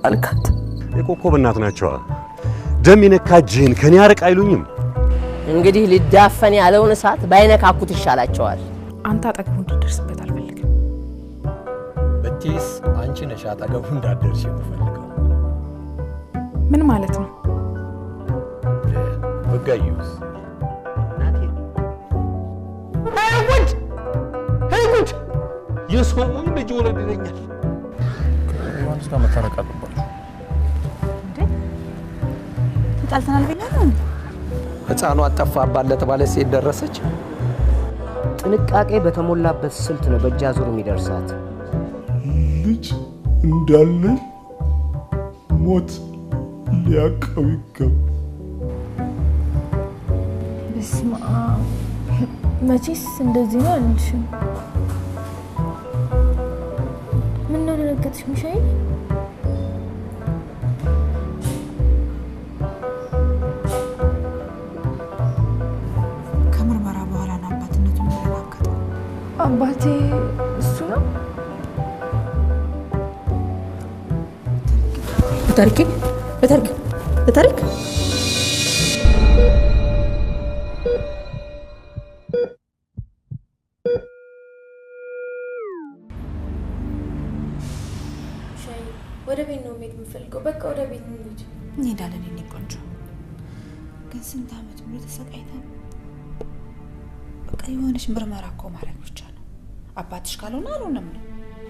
አልካት። የኮከብ እናት ናቸዋ። ደም የነካ እጅህን ከኔ አርቅ አይሉኝም። እንግዲህ ሊዳፈን ያለውን እሳት ባይነካኩት ይሻላቸዋል። አንተ አጠገቡ እንድትደርስበት አልፈልግም። በቴስ አንቺ ነሽ አጠገቡ እንዳትደርሽ የምፈልገው። ምን ማለት ነው? ብጋዩስ ጉድ ጉድ! የሰሙኝ ልጅ ወለድ ይለኛል። ከዮሐንስ ጋር መታረቅ አለባችሁ። ተጣልተናል ብለህ ነው? ሕፃኗ ጠፋባት ለተባለ ሴት ደረሰች። ጥንቃቄ በተሞላበት ስልት ነው በእጅ አዙር የሚደርሳት። ልጅ እንዳለ ሞት ሊያቀው ይገባ። በስመ አብ መቼስ እንደዚህ ነው አልልሽም። ምነው ደነገጥሽ ሚሻዬ? ከምርመራ በኋላ ነው አባትነቱን የሚረጋገጠው። አባቴ እሱ ነው? በታሪክ በታሪክ በታሪክ ወደ ቤት ነው መሄድ የምፈልገው። በቃ ወደ ቤት እንሂድ። እንሄዳለን የኔ ቆንጆ። ግን ስንት ዓመት ሙሉ ተሰቃይተን በቃ የሆነች ምርመራ እኮ ማድረግ ብቻ ነው። አባትሽ ካልሆነ አልሆነም ነው።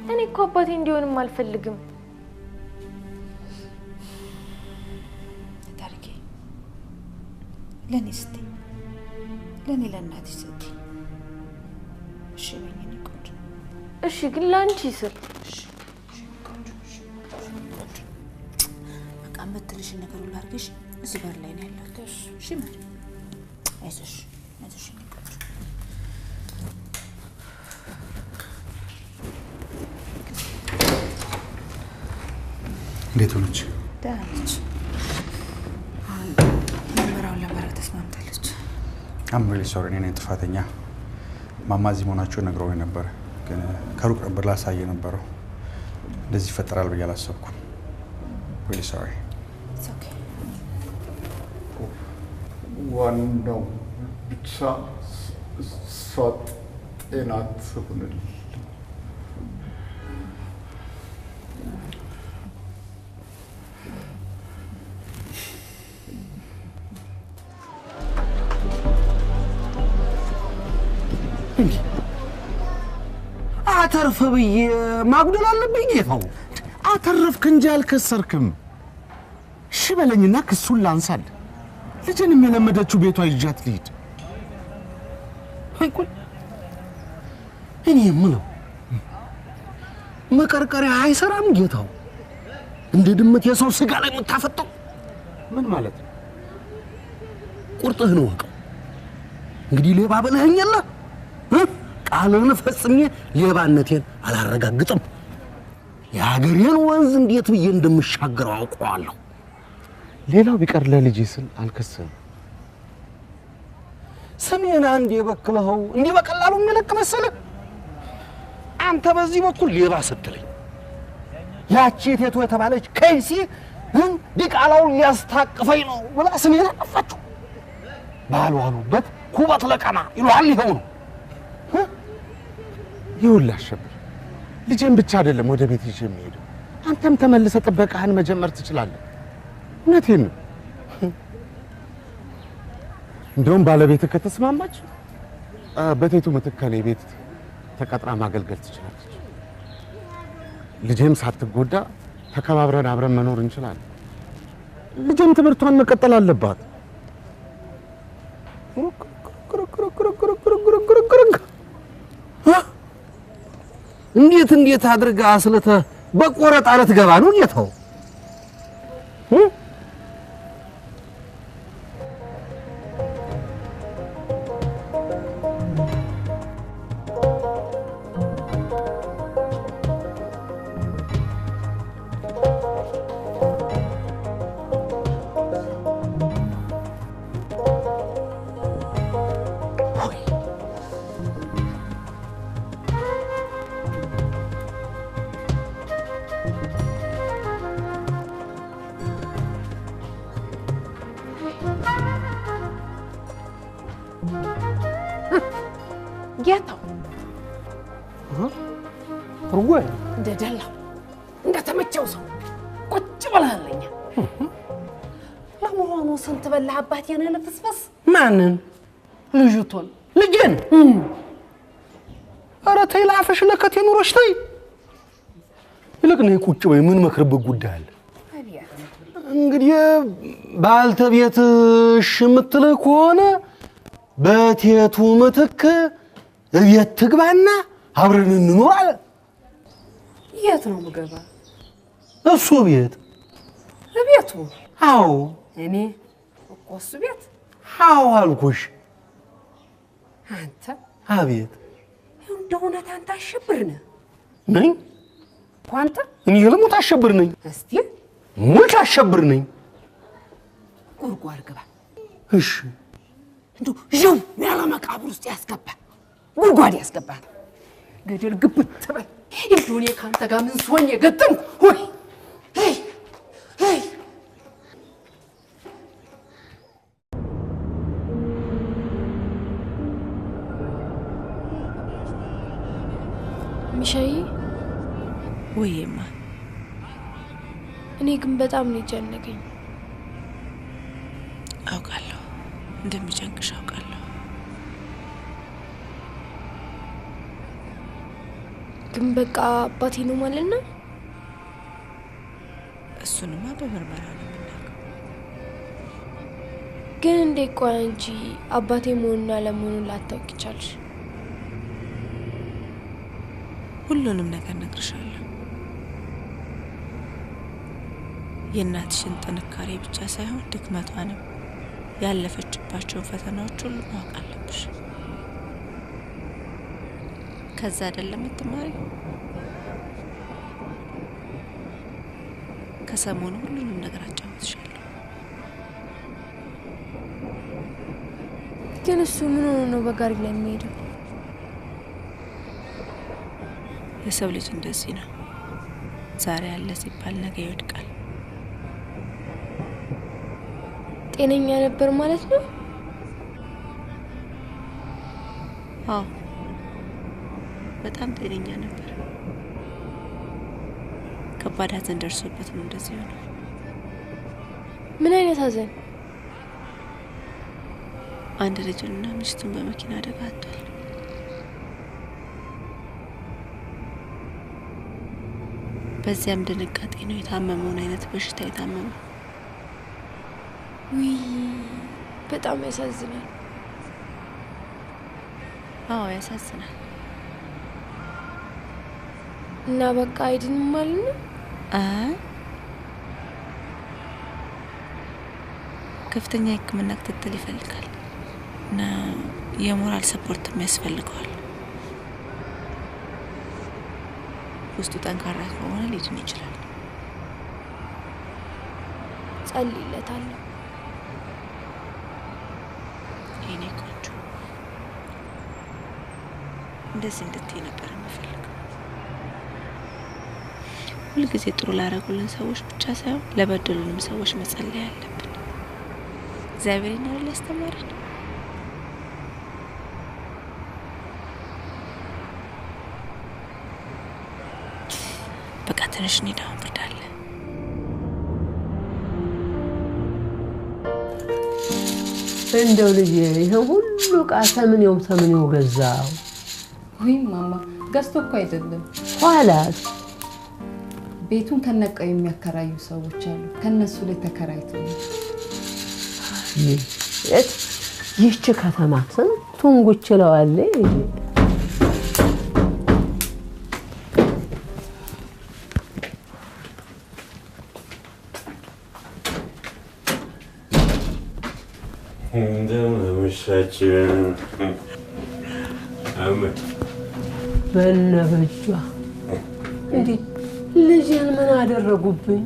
እኔ እኮ አባቴ እንዲሆንም አልፈልግም። ታሪኬ ለእኔ ስትይ፣ ለእኔ ለእናትሽ ስትይ እሺ በይኝ የኔ ቆንጆ። እሺ፣ ግን ለአንቺ ስል በቃ የምትልሽን ነገር ሁሉ አድርገሽ እዚህ በር ላይ ነው ያለሁት። እሺ ማሪ፣ አይዞሽ አይዞሽ የኔ ቆንጆ። እንዴት ሆነች? ደህና ነች። አሁን ምርመራውን ለማድረግ ተስማምታለች። I'm really sorry፣ እኔ ነኝ ጥፋተኛ። ማማ እዚህ መሆናቸውን ነግረውኝ ነበር፣ ግን ከሩቅ ነበር ላሳይ የነበረው። እንደዚህ ይፈጠራል ብዬ አላሰብኩም። Really sorry። It's okay። ዋናው ብቻ እሷ ጤና ትሁንልኝ። አተርፍ ብዬ ማጉደል አለብኝ ጌታው። አተረፍክ እንጂ አልከሰርክም። እሺ በለኝና ክሱን ላንሳል። ልጅንም የለመደችው ቤቷ ይዣት ልሂድ። አይቆይ እኔ የምለው መቀርቀሪያ አይሰራም ጌታው? እንደ ድመት የሰው ስጋ ላይ የምታፈጠው ምን ማለት ነው? ቁርጥህን እወቀው። እንግዲህ ሌባ ብለኸኝ የለ ቃልህን ፈጽሜ ሌባነቴን አላረጋግጥም። የሀገሬን ወንዝ እንዴት ብዬ እንደምሻገረው አውቀዋለሁ። ሌላው ቢቀር ለልጄ ስል አልከስህም። ስሜን አንድ የበክለኸው እንዲህ በቀላሉ የሚለቅ መሰለህ? አንተ በዚህ በኩል ሌባ ስትለኝ ያቺ ቴቶ የተባለች ከይሲ ዲቃላውን ሊያስታቅፈኝ ነው ብላ ስሜን አጠፋችሁ። ባልዋሉበት ኩበት ለቀማ ይሉሃል። ይኸው ነው። ይኸውልህ አሸብር፣ ልጄን ብቻ አይደለም ወደ ቤት ይዤ የሚሄደው፣ አንተም ተመልሰህ ጥበቃህን መጀመር ትችላለህ። እውነቴን ነው። እንደውም ባለቤትህ ከተስማማች በቴቱ ምትክ ከእኔ ቤት ተቀጥራ ማገልገል ትችላለች። ልጄም ሳትጎዳ ተከባብረን አብረን መኖር እንችላለን። ልጄም ትምህርቷን መቀጠል አለባት። እንዴት እንዴት አድርጋ አስለተህ በቆረጣ ልትገባ ነው ጌታው? ጌታው እርጎይ እንደ ደላው እንደ ተመቸው ሰው ቁጭ ብለሃለኛ። ለመሆኑ ስንት በላህ አባቴ? የኔ ልፍስፍስ። ማንን? ልጅቷን? ልጄን? ኧረ ተይ ለአፍሽ ለከት የኑሮሽ ተይ። ይልቅ ነይ ቁጭ በይ፣ ምን መክርበት ጉዳይ አለ? እንግዲህ ባልተቤትሽ የምትልህ ከሆነ በቴቱ ምትክ እቤት ትግባና አብረን እንኖር አለ። የት ነው የምገባ? እሱ ቤት። እቤቱ? አዎ። እኔ እኮ እሱ ቤት? አዎ አልኩሽ። አንተ። አቤት። እንደ እውነት አንተ አሸብር ነህ? ነኝ እኮ አንተ። እኔ ልሙት አሸብር ነኝ። እስቲ ሙች አሸብር ነኝ። ጉድጓድ ግባ። እሺ። እንደው ዥው ያለ መቃብር ውስጥ ያስገባ ጉድጓድ ያስገባ ገደል ግብት ትበል። እንደው እኔ ከአንተ ጋር ምን ስሆን የገጠምኩ ወይ አይ ሚሻዬ። ወይማ እኔ ግን በጣም ነው የጨነቀኝ። አውቃለሁ፣ እንደሚጨንቅሽ አውቃለሁ። ግን በቃ አባቴ ነው ማለት ነው? እሱንማ በምርመራ ነው የምናውቀው። ግን እንዴት ቆይ አንቺ አባቴ መሆኑን አለመሆኑን ላታውቂ ቻልሽ? ሁሉንም ነገር እነግርሻለሁ። የእናትሽን ጥንካሬ ብቻ ሳይሆን ድክመቷንም ያለፈችባቸውን ፈተናዎች ሁሉ ማወቅ አለብሽ። ከዛ አይደለም የምትማሪው? ከሰሞኑ ሁሉንም ነገር አጫውትሻለሁ። ግን እሱ ምን ሆኖ ነው በጋሪ ላይ የሚሄደው? የሰው ልጅ እንደዚህ ነው። ዛሬ አለ ሲባል ነገ ይወድቃል። ጤነኛ ነበር ማለት ነው? አዎ፣ በጣም ጤነኛ ነበር። ከባድ ሐዘን ደርሶበት ነው እንደዚህ ሆነው። ምን አይነት ሐዘን? አንድ ልጁንና ሚስቱን በመኪና አደጋ አጥቷል። በዚያም ድንጋጤ ነው የታመመውን አይነት በሽታ የታመመው። ውይ በጣም ያሳዝናል። አዎ ያሳዝናል። እና በቃ አይድንም ማለት ነው? አይ ከፍተኛ የሕክምና ክትትል ይፈልጋል እና የሞራል ሰፖርትም ያስፈልገዋል። ውስጡ ጠንካራ ከሆነ ሊድን ይችላል። ጸልይለታለሁ። የኔ ቆንጆ እንደዚህ እንድትይ ነበር የምፈልገው። ሁልጊዜ ጥሩ ላደረጉልን ሰዎች ብቻ ሳይሆን ለበደሉንም ሰዎች መጸለይ አለብን። እግዚአብሔር ይናል ያስተማረን። በቃ ትንሽ እንሂድ፣ አሁን ብርድ አለ። እንደው ልጄ ይሄ ሁሉ ዕቃ ተምኔው ተምኔው ገዛው? ውይ ማማ ገዝቶ እኮ አይደለም። ኋላስ ቤቱን ከነቀው የሚያከራዩ ሰዎች አሉ። ከነሱ ላይ ተከራይቶ ነው። የት ይህች ከተማ ስንቱን ጉች እለዋለሁ። እንደምን አመሻችሁ። በነ በጇ እንዲህ ልጄን ምን አደረጉብኝ?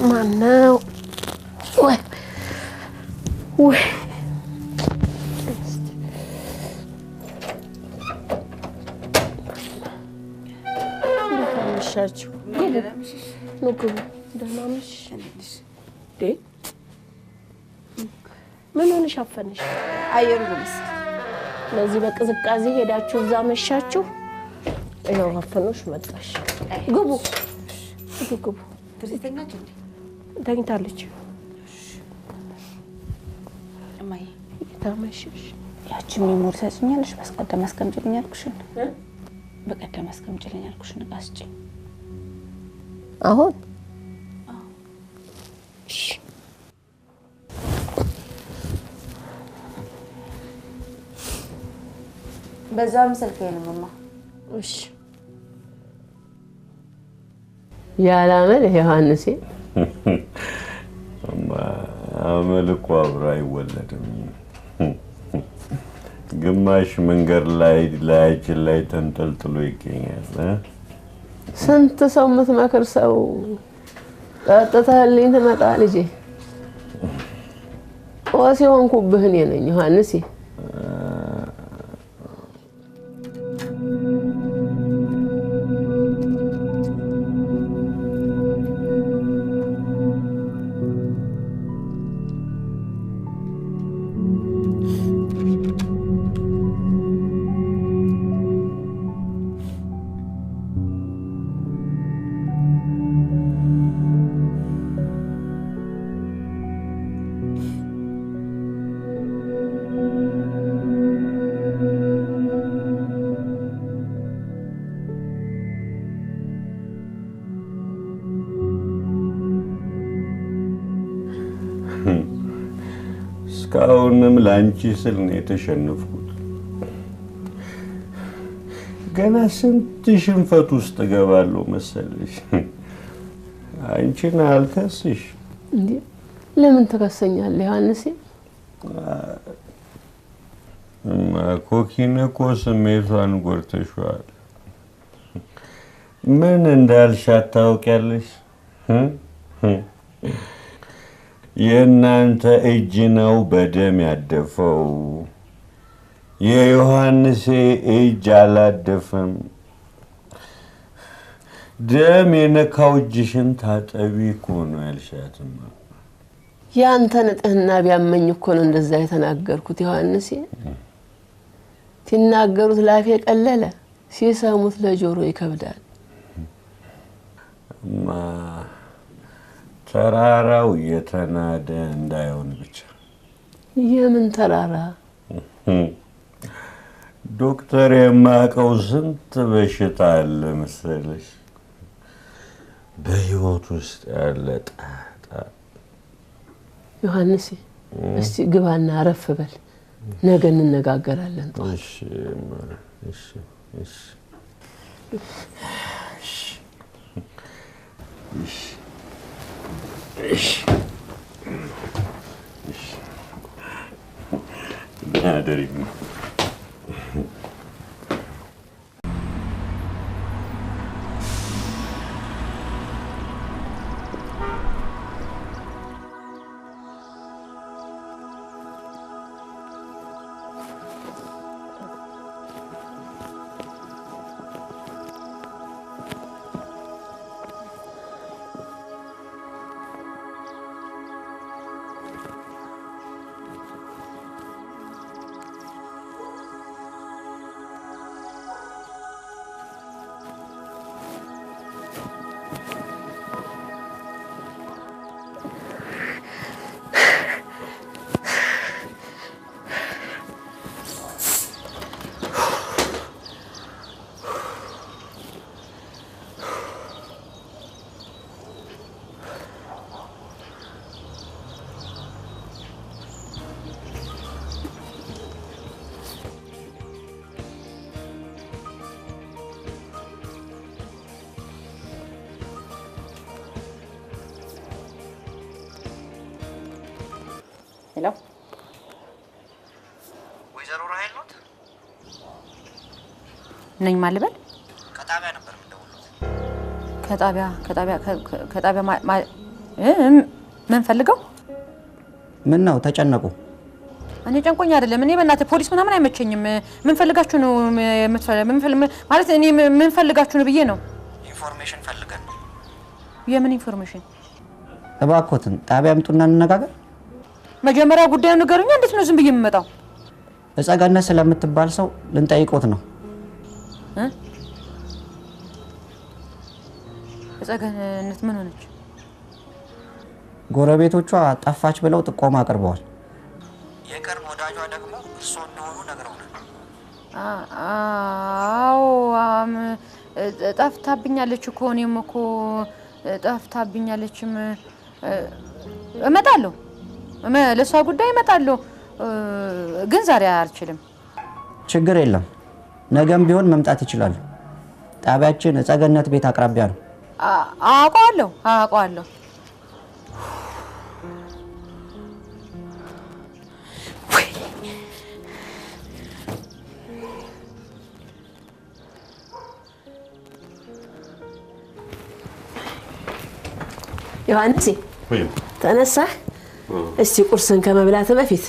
ማነው? ወይ ወይ አመሻችሁ? ኑ ግቡ። ደህና አመሽ። እንዴ ምን ሆነሽ አፈነሽ? አየሩ ነው መሰለኝ። በዚህ በቅዝቃዜ ሄዳችሁ እዛ መሻችሁ፣ ይኸው አፈኖሽ መጣሽ። ግቡ ግቡ ግቡ። ትርሲተኛች እንዴ? ተኝታለች። እማዬ ታመሽሽ። ያቺን memory ሰጭኛለሽ? በስቀደም አስቀምጪልኝ ያልኩሽን፣ በቀደም አስቀምጪልኝ ያልኩሽን እቃ ስጪኝ። አሁን እሺ። በዛም ስልኬንም እማ። እሺ። ያላመል ዮሐንሴ አመል እኮ አብሮ አይወለድም። ግማሽ መንገድ ላይ ላያችን ላይ ተንጠልጥሎ ይገኛል። ስንት ሰው የምትመክር ሰው ጠጥተህልኝ ትመጣ ልጄ። ጦስ የሆንኩብህ እኔ ነኝ ዮሐንሴ። እስካሁንም ለአንቺ ስል ነው የተሸነፍኩት። ገና ስንት ሽንፈት ውስጥ እገባለሁ መሰለሽ። አንቺን አልከስሽ። እንዴ ለምን ትከሰኛለህ ዮሐንሴ? ኮኪን እኮ ስሜቷን ጎድተሽዋል። ምን እንዳልሻት ታውቂያለሽ? የእናንተ እጅ ነው በደም ያደፈው፣ የዮሐንሴ እጅ አላደፈም። ደም የነካው እጅሽን ታጠቢ እኮ ነው ያልሻትማ። ያንተ ንጥህና ቢያመኝ እኮ ነው እንደዛ የተናገርኩት ዮሐንሴ። ሲናገሩት ላፌ ቀለለ፣ ሲሰሙት ለጆሮ ይከብዳል። እማ ተራራው የተናደ እንዳይሆን ብቻ። የምን ተራራ? ዶክተር የማያውቀው ስንት በሽታ አለ መሰለሽ በህይወት ውስጥ ያለ ጣጣ። ዮሐንሴ እስቲ ግባና አረፍ በል፣ ነገ እንነጋገራለን። እሺ እማ፣ እሺ፣ እሺ፣ እሺ፣ እሺ፣ እሺ። ደህና እደሪ። Hello፣ ወይዘሮ ራሄል ኖት? ነኝ። ማን ልበል? ከጣቢያ ነበር የምደውሉት። ከጣቢያ ከጣቢያ ከጣቢያ ምን ፈልገው? ምን ነው ተጨነቁ? እኔ ጨንቆኝ አይደለም። እኔ በእናትህ ፖሊስ ምናምን አይመቸኝም። ምን ፈልጋችሁ ነው? ማለት እኔ ምን ፈልጋችሁ ነው ብዬ ነው። Information ፈልገን ነው። የምን information? እባክዎትን ጣቢያ አምጡና እንነጋገር። መጀመሪያ ጉዳዩን ንገሩኛ። እንዴት ነው ዝም ብዬ የምመጣው? እጸገነት ስለምትባል ሰው ልንጠይቆት ነው። እጸገነት ምን ሆነች? ጎረቤቶቿ ጠፋች ብለው ጥቆማ አቅርበዋል። የቅርብ ወዳጇ ደግሞ እርስዎ እንደሆኑ ነግረውናል። አዎ ጠፍታብኛለች እኮ እኔም እኮ ጠፍታብኛለችም። እመጣለሁ፣ ለእሷ ጉዳይ እመጣለሁ፣ ግን ዛሬ አልችልም። ችግር የለም፣ ነገም ቢሆን መምጣት ይችላሉ። ጣቢያችን እጸገነት ቤት አቅራቢያ ነው። አውቀዋለሁ አውቀዋለሁ። ዮሐንስ ተነሳህ? እስቲ ቁርስን ከመብላት በፊት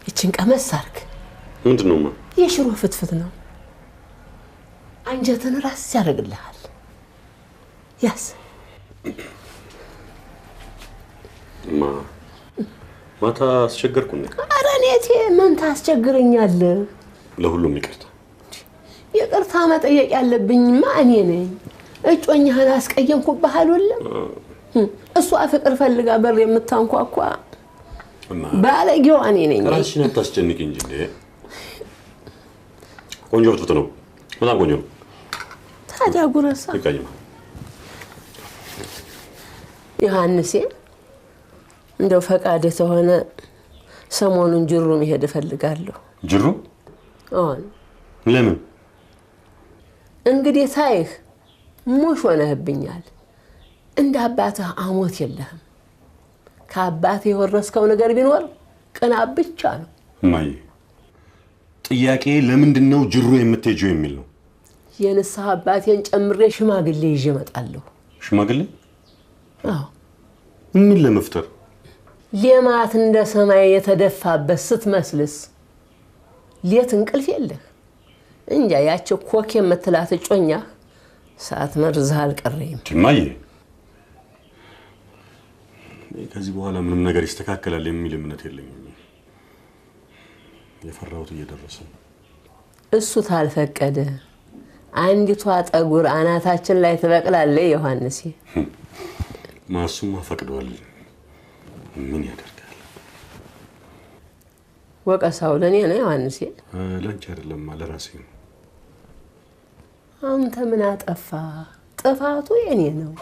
እችን ቀመስ አድርግ። ምንድን ነው? የሽሮ ፍትፍት ነው። አንጀትን ራስ ያደርግልሃል። ያስ ማ ማታ አስቸገርኩ እንዴ? ኧረ እኔቴ ምን ታስቸግረኛለህ? ለሁሉም ይቅርታ። ይቅርታ መጠየቅ ያለብኝማ እኔ ነኝ። እጮኛህን አስቀየምኩብህ አልወለም? እሷ ፍቅር ፈልጋ በር የምታንኳኳ ባለጌዋ እኔ ነኝ። ራስሽን አታስጨንቂ እንጂ። እንዴ ቆንጆ ፍትፍት ነው፣ በጣም ቆንጆ ነው። ታዲያ ጉረሳ። ይቃኝማ ዮሐንሴ፣ እንደው ፈቃድ ተሆነ ሰሞኑን ጅሩ መሄድ እፈልጋለሁ። ጅሩ? አዎን። ለምን? እንግዲህ ታይህ ሙሽ ሆነህብኛል። እንደ አባትህ አሞት የለህም። ከአባትህ የወረስከው ነገር ቢኖር ቅናት ብቻ ነው። እማዬ፣ ጥያቄ ለምንድን ነው ጅሩ የምትሄጂው የሚል ነው። የንስሐ አባቴን ጨምሬ ሽማግሌ ይዤ እመጣለሁ። ሽማግሌ? አዎ። ምን ለመፍጠር? ሌማት እንደ ሰማይ የተደፋበት ስትመስልስ ሌት እንቅልፍ የለህ። እንጃ ያቸው ኮክ የምትላት እጮኛህ ሳትመርዝህ አልቀረኝም። እማዬ፣ ከዚህ በኋላ ምንም ነገር ይስተካከላል የሚል እምነት የለኝም። የፈራሁት እየደረሰ ነው። እሱ ታልፈቀደ አንዲቷ ጠጉር አናታችን ላይ ትበቅላለች። ዮሐንሴ፣ ማሱማ ፈቅዷል። ምን ያደርጋል? ወቀሳው ለኔ ነው ዮሐንሴ። ለአንቺ አይደለም፣ ለራሴ ነው። አንተ ምን አጠፋ? ጥፋቱ የኔ ነው።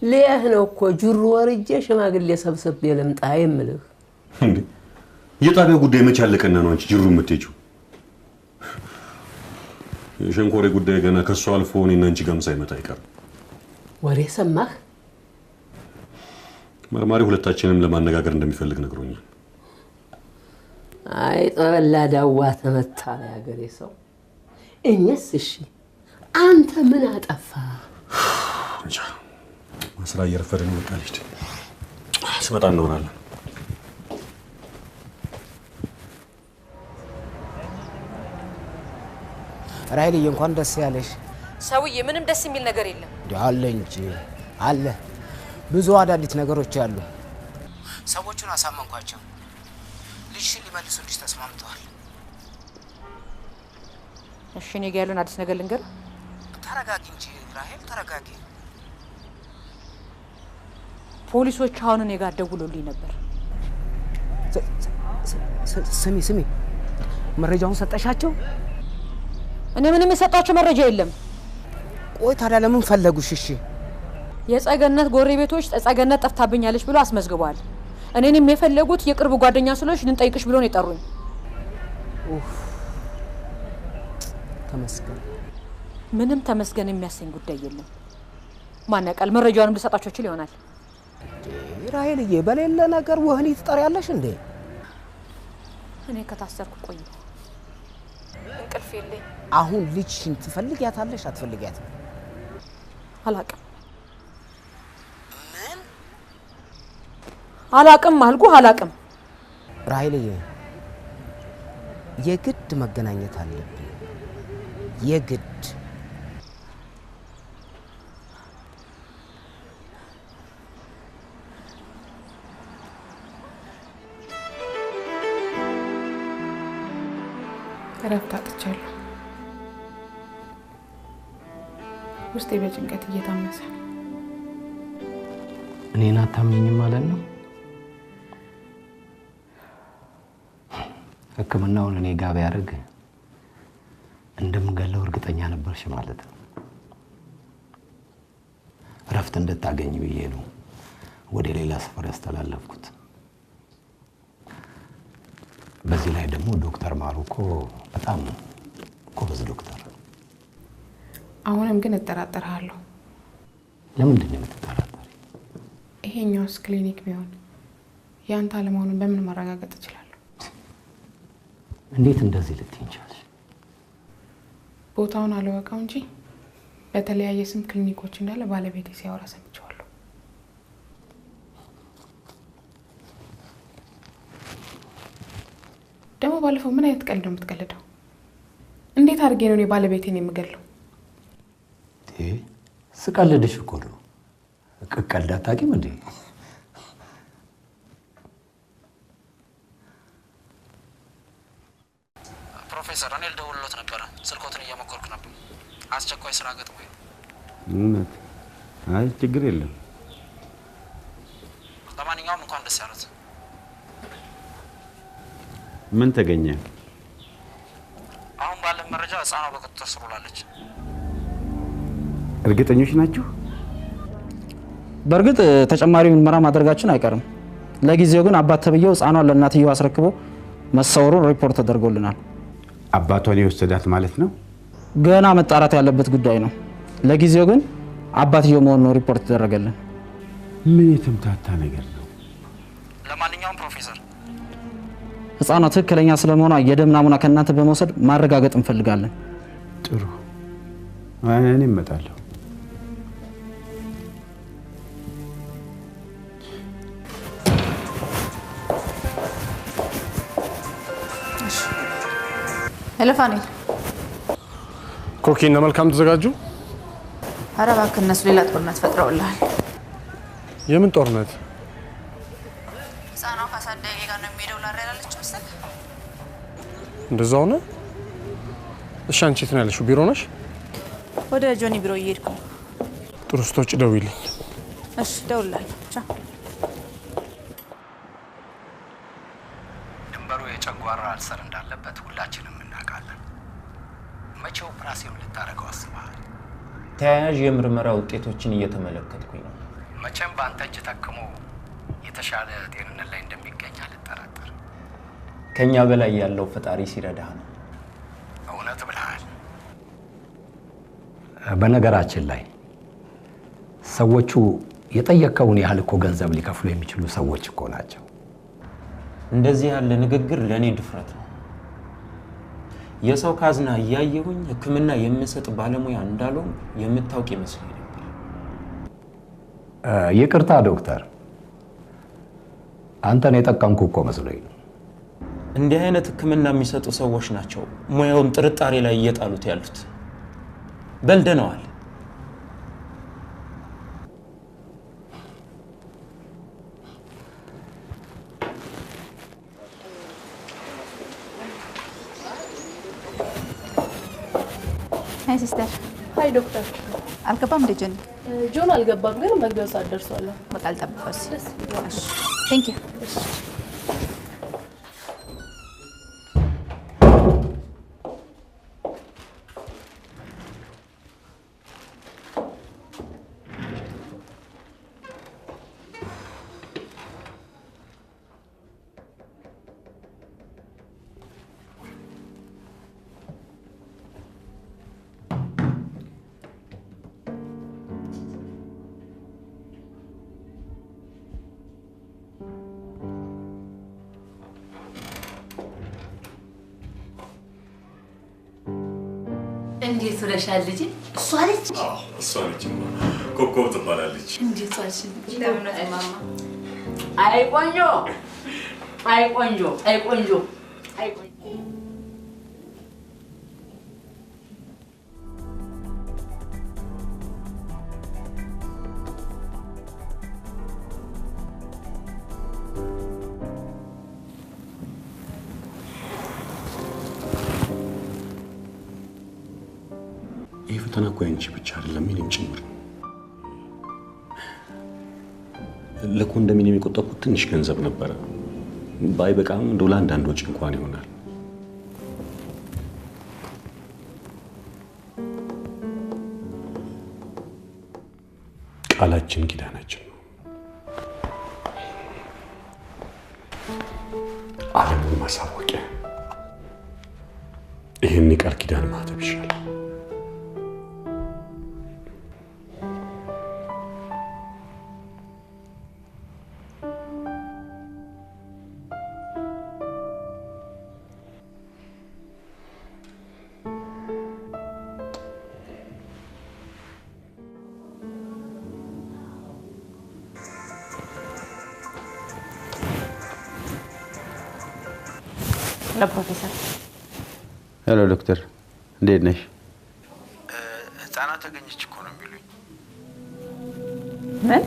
ለያህ ነው እኮ ጅሩ ወርጄ ሽማግሌ ሰብስቤ ልምጣ የምልህ። እንዴ የጣቢያ ጉዳይ መቼ አለቀና ነው አንቺ ጅሩ የምትሄጂው? የሸንኮሬ ጉዳይ ገና ከሷ አልፎ እኔና አንቺ ጋርም ሳይመጣ አይቀርም። ወሬ ሰማህ? መርማሪ ሁለታችንም ለማነጋገር እንደሚፈልግ ነግሮኛል። አይ ጠበላ ዳዋ ተመታ ያገሬ ሰው። እኔስ እሺ አንተ ምን አጠፋ? እንጃ ስራ እየረፈደ ነው። በቃ ልሂድ፣ ስመጣ እናወራለን። ራሔልዬ እንኳን ደስ ያለሽ። ሰውዬ ምንም ደስ የሚል ነገር የለም። አለ እንጂ አለ፣ ብዙ አዳዲስ ነገሮች አሉ። ሰዎቹን አሳመንኳቸው። ልጅሽን ሊመልሱልሽ ተስማምተዋል። እሺ እኔ ጋ ያለውን አዲስ ነገር ልንገር። ተረጋጊ እንጂ ራሔል ተረጋጊ። ፖሊሶች አሁን እኔ ጋር ደውሎልኝ ነበር። ስሚ ስሚ፣ መረጃውን ሰጠሻቸው? እኔ ምንም የሰጣቸው መረጃ የለም። ቆይ ታዲያ ለምን ፈለጉሽ? እሺ የጸገነት ጎረቤቶች ጸገነት ጠፍታብኛለች ብሎ አስመዝግበዋል። እኔንም የፈለጉት የቅርብ ጓደኛ ስለሆንሽ ልንጠይቅሽ ብሎ ነው የጠሩኝ። ተመስገን። ምንም ተመስገን የሚያሰኝ ጉዳይ የለም። ማን ያውቃል፣ መረጃውንም ልሰጣቸው ይችል ይሆናል። ራሔልዬ፣ በሌለ ነገር ወህኒ ትጠሪያለሽ እንዴ? እኔ ከታሰርኩ ቆየሁ። እንቅልፍ የለኝ። አሁን ልጅሽን ትፈልጊያታለሽ አትፈልጊያትም? አላቅም። ምን አላቅም አልኩህ፣ አላቅም። ራሔልዬ፣ የግድ መገናኘት አለብን። የግድ። ውስጤ በጭንቀት እየታመሰ ነው። እኔን አታምኚኝም ማለት ነው? ሕክምናውን እኔ ጋር ቢያደርግ እንደምገለው እርግጠኛ ነበርሽ ማለት ነው። እረፍት እንድታገኝ ብዬ ነው ወደ ሌላ ሰፈር ያስተላለፍኩት። በዚህ ላይ ደግሞ ዶክተር ማሩ እኮ በጣም ጎበዝ ዶክተር። አሁንም ግን እጠራጠርሃለሁ። ለምንድን ነው የምትጠራጠሪ? ይሄኛውስ ክሊኒክ ቢሆን ያንተ አለመሆኑን በምን ማረጋገጥ እችላለሁ? እንዴት እንደዚህ ልትይኝ ቻልሽ? ቦታውን አላወቀው እንጂ በተለያየ ስም ክሊኒኮች እንዳለ ባለቤቴ ሲያወራ ሰምቼዋለሁ። ደግሞ ባለፈው ምን አይነት ቀልድ ነው የምትቀልደው? እንዴት አድርጌ ነው እኔ ባለቤቴን የምገለው? ስቀልድሽ እኮ ነው። ቀልድ አታውቂም እንዴ? ፕሮፌሰር፣ እኔ ልደውልሎት ነበረ። ስልኮትን እየሞከርኩ ነበር። አስቸኳይ ስራ ገጥሞኝ ነው። እውነት? አይ ችግር የለም። ለማንኛውም እንኳን ደስ ያሉት። ምን ተገኘ? አሁን ባለን መረጃ ህፃኗ በቁጥጥር ስር ውላለች። እርግጠኞች ናችሁ? በእርግጥ ተጨማሪ ምርመራ ማድረጋችን አይቀርም። ለጊዜው ግን አባት ተብዬው ህፃኗን ለእናትየው አስረክቦ መሰወሩን ሪፖርት ተደርጎልናል። አባቷን የወሰዳት ማለት ነው? ገና መጣራት ያለበት ጉዳይ ነው። ለጊዜው ግን አባትየው መሆኑን ነው ሪፖርት ተደረገልን። ምን የተምታታ ነገር ነው? ለማንኛውም ፕሮፌሰር፣ ህፃኗ ትክክለኛ ስለመሆኗ የደም ናሙና ከእናንተ በመውሰድ ማረጋገጥ እንፈልጋለን። ጥሩ፣ እኔ እመጣለሁ። Hello ፋኑኤል። ኮኪ እና መልካም ተዘጋጁ። ኧረ እባክህ እነሱ ሌላ ጦርነት ፈጥረውልሃል። የምን ጦርነት? ህፃኗ ካሳዳጊ ጋር ነው የሚሄደው ላሬ ያላለች መሰለህ። እንደዛ ሆነ? እሺ አንቺ የት ነው ያለሽው? ቢሮ ነሽ? ወደ ጆኒ ቢሮ እየሄድኩ ነው። ጥሩ፣ ስትወጪ ደውይልኝ። እሺ እደውልልሃለሁ። ቻው። ድንበሩ የጨጓራ ulcer እንዳለበት ሁላችንም እናውቃለን። መቼ ኦፕራሲዮን ልታደርገው አስበሃል? ተያያዥ የምርመራ ውጤቶችን እየተመለከትኩኝ ነው። መቼም በአንተ እጅ ታክሞ የተሻለ ጤንነት ላይ እንደሚገኝ አልጠራጠርም። ከኛ በላይ ያለው ፈጣሪ ሲረዳህ ነው። እውነት ብለሃል። በነገራችን ላይ ሰዎቹ የጠየከውን ያህል እኮ ገንዘብ ሊከፍሉ የሚችሉ ሰዎች እኮ ናቸው። እንደዚህ ያለ ንግግር ለእኔ ድፍረት ነው። የሰው ካዝና እያየሁኝ ሕክምና የምሰጥ ባለሙያ እንዳልሆንኩ የምታውቅ ይመስለኝ ነበር። ይቅርታ ዶክተር፣ አንተን የጠቀምኩ እኮ መስሎኝ ነው። እንዲህ አይነት ሕክምና የሚሰጡ ሰዎች ናቸው ሙያውን ጥርጣሬ ላይ እየጣሉት ያሉት። በልደነዋል። Hi sister። Hi ዶክተር። አልገባም እንደ ጆኒ? ጆን አልገባም፣ ግን መግቢያው ሰዓት ደርሷል። በቃ ልጠብቀው። Thank you። እንዴት ውለሻል ልጄ? እሷ ነች? አዎ እሷ ነች። ኮከብ ትባላለች። እንዴት ዋልሽ? አይ ቆንጆ፣ አይ ቆንጆ፣ አይ ቆንጆ፣ አይ ቆንጆ። ይህ ፈተና እኮ ያንቺ ብቻ አይደለም የኔም ጭምር ነው። ለኮንዶሚኒየም የቆጠብኩት ትንሽ ገንዘብ ነበረ። ባይበቃም እንደው ለአንዳንድ ወጪ እንኳን ይሆናል። ቃላችን ኪዳናችን ነው። ዓለሙን ማሳወቂያ ይህን የቃል ኪዳን ማህተብ ይሻላል። ፕሮፌሰር Hello ዶክተር፣ እንዴት ነሽ? ህፃኗ ተገኘች እኮ ነው የሚሉኝ። ምን?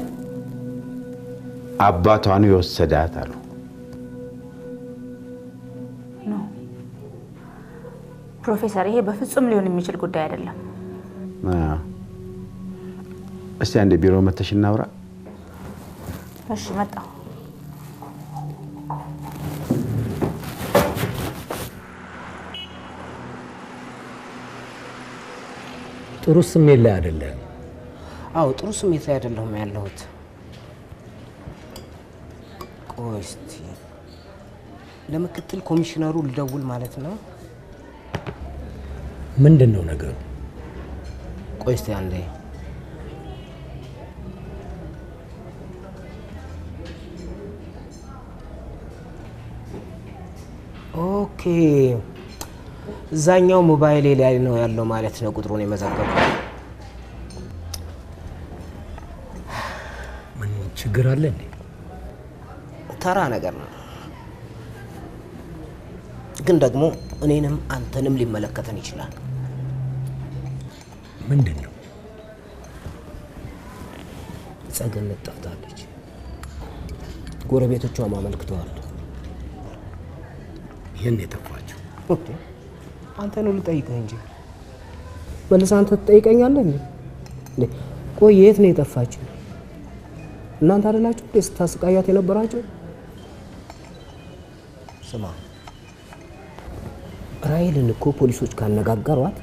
አባቷን የወሰዳት አሉ። No ፕሮፌሰር፣ ይሄ በፍጹም ሊሆን የሚችል ጉዳይ አይደለም። እስቲ አንዴ ቢሮ መተሽ እናውራ። እሺ፣ መጣሁ። ጥሩ ስሜት ላይ አይደለም። አዎ ጥሩ ስሜት ላይ አይደለሁም ያለሁት። ቆይ እስቲ ለምክትል ኮሚሽነሩ ልደውል ማለት ነው? ምንድን ነው ነገሩ? ቆይ እስቲ አንዴ። Okay፣ እዛኛው ሞባይሌ ላይ ነው ያለው ማለት ነው ቁጥሩን የመዘገብኩት። ምን ችግር አለ እንዴ? ተራ ነገር ነው፣ ግን ደግሞ እኔንም አንተንም ሊመለከተን ይችላል። ምንድን ነው? ጸገነት ጠፍታለች። ጎረቤቶቿም አመልክተዋል። ይህን የጠፋችው አንተ ነው ልጠይቅህ እንጂ መልሰህ አንተ ትጠይቀኛለህ እንዴ? ቆይ የት ነው የጠፋችው? እናንተ አይደላችሁ እንዴ ስታስቃያት የነበራችሁ? ስማ፣ ራሔልን እኮ ፖሊሶች ካነጋገሯት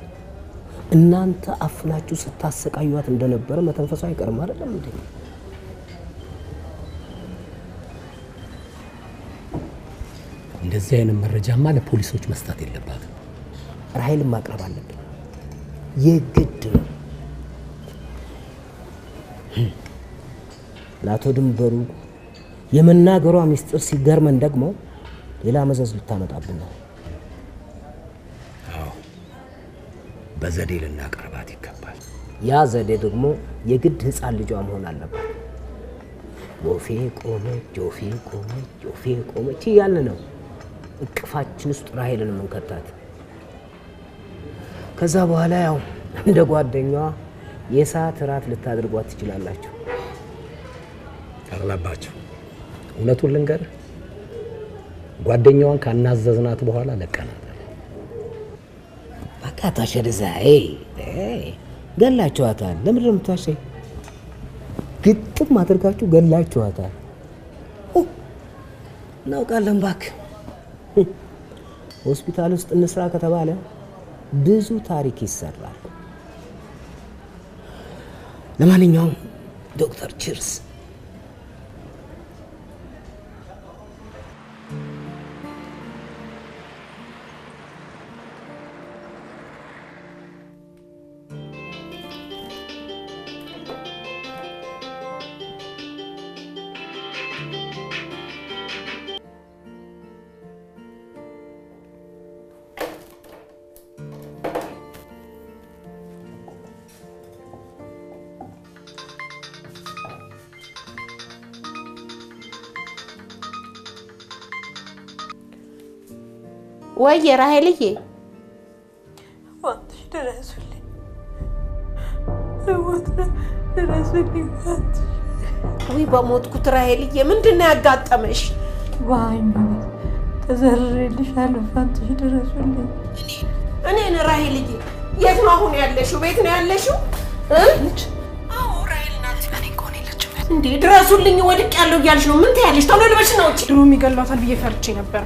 እናንተ አፍናችሁ ስታሰቃዩት እንደነበረ መተንፈሷ አይቀርም አይደለም እንዴ? እንደዚህ አይነት መረጃማ ለፖሊሶች መስጠት የለባትም። ራሔልን ማቅረብ አለብን፣ የግድ ነው። ለአቶ ድንበሩ የመናገሯ ሚስጥር ሲገርመን ደግሞ ሌላ መዘዝ ልታመጣብን ነው። አዎ፣ በዘዴ ልናቀርባት ይገባል። ያ ዘዴ ደግሞ የግድ ሕፃን ልጇ መሆን አለባት። ወፌ ቆመች፣ ወፌ ቆመች፣ ወፌ ቆመች እያልን ነው እቅፋችን ውስጥ ራሔልን የምንከታት። ከዛ በኋላ ያው እንደ ጓደኛዋ የሰዓት እራት ልታደርጓት ትችላላችሁ። አላባቸው እውነቱን ልንገርህ፣ ጓደኛዋን ካናዘዝናት በኋላ ለቀናታል። በቃ ታሸደዛ ገላችኋታል። ለምንድን ነው የምትዋሸኝ? ግጥም አድርጋችሁ ገላችኋታል። እናውቃለን እባክህ። ሆስፒታል ውስጥ እንስራ ከተባለ ብዙ ታሪክ ይሰራል። ለማንኛውም ዶክተር cheers። ወይ ራሔልዬ፣ እባክሽ ድረሱልኝ፣ ድረሱልኝ እባክሽ። ውይ በሞትኩት ራሔልዬ፣ ምንድን ነው ያጋጠመሽ? በሃይማኖት ተዘርሬልሻለሁ፣ እባክሽ ድረሱልኝ። እኔን ራሔልዬ፣ የት ነው አሁን ያለሽው? ቤት ነው ያለሽው? አዎ ራሔል ናት። እኔ እኮ ነው የለችም። እንዴ ድረሱልኝ፣ ወድቄያለሁ እያልሽ ነው። ምን ትያለሽ? ቶሎ ልበሽ ነው ውጪ። ድሮም ይገሏታል ብዬ ፈርቼ ነበር።